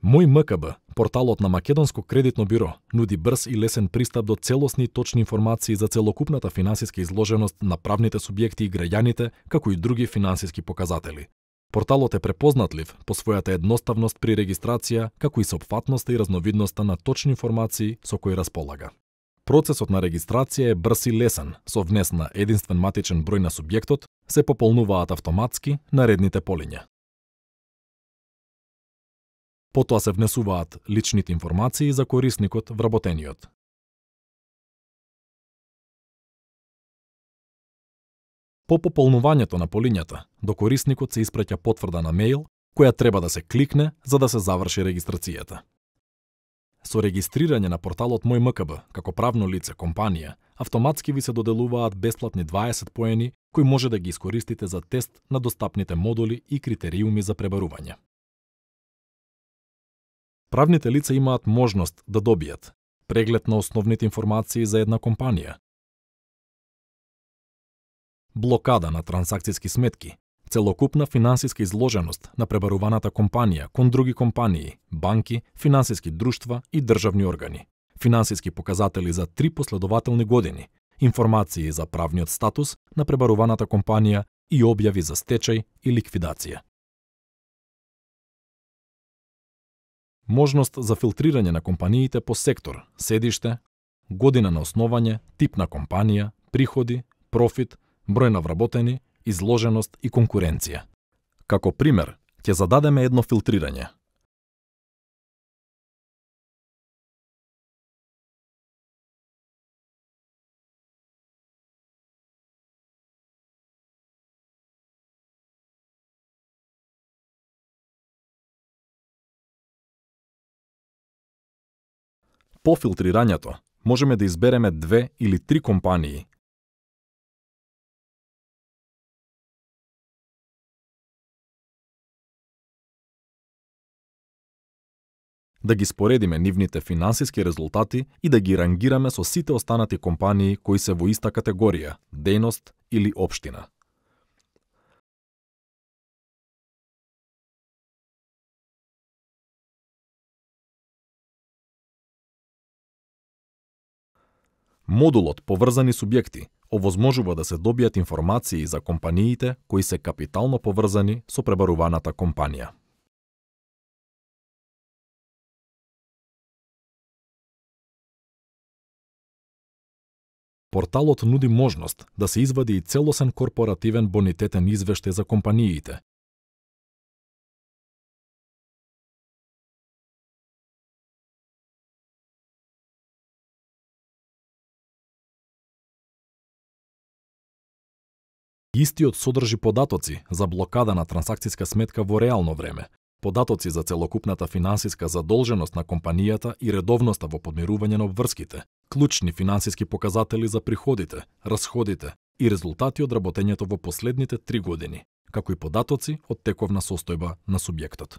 Мој МКБ, порталот на Македонско кредитно биро, нуди брз и лесен пристап до целосни и точни информации за целокупната финансиска изложеност на правните субјекти и граѓаните, како и други финансиски показатели. Порталот е препознатлив по својата едноставност при регистрација, како и сопфатноста и разновидноста на точни информации со кои располага. Процесот на регистрација е брз и лесен, со внес на единствен матичен број на субјектот, се пополнуваат автоматски наредните полиња. Потоа се внесуваат личните информации за корисникот вработениот. По пополнувањето на полињата, до корисникот се испраќа потврда на мејл, која треба да се кликне за да се заврши регистрацијата. Со регистрирање на порталот Мој МКБ, како правно лице, компанија, автоматски ви се доделуваат бесплатни 20 поени, кои може да ги искористите за тест на достапните модули и критериуми за пребарување. Правните лица имаат можност да добијат преглед на основните информации за една компанија, блокада на трансакцијски сметки, целокупна финансиска изложеност на пребаруваната компанија кон други компании, банки, финансиски друштва и државни органи, финансиски показатели за 3 последователни години, информации за правниот статус на пребаруваната компанија и објави за стечај и ликвидација. Можност за филтрирање на компаниите по сектор, седиште, година на основање, тип на компанија, приходи, профит, број на вработени, изложеност и конкуренција. Како пример, ќе зададеме едно филтрирање. По филтрирањето можеме да избереме 2 или 3 компании. Да ги споредиме нивните финансиски резултати и да ги рангираме со сите останати компании кои се во иста категорија, дејност или општина. Модулот Поврзани субјекти овозможува да се добијат информации за компаниите кои се капитално поврзани со пребаруваната компанија. Порталот нуди можност да се извади и целосен корпоративен бонитетен извештај за компаниите. Истиот содржи податоци за блокада на трансакцијска сметка во реално време, податоци за целокупната финансиска задолженост на компанијата и редовноста во подмирување на обврските, клучни финансиски показатели за приходите, расходите и резултати од работењето во последните 3 години, како и податоци од тековна состојба на субјектот.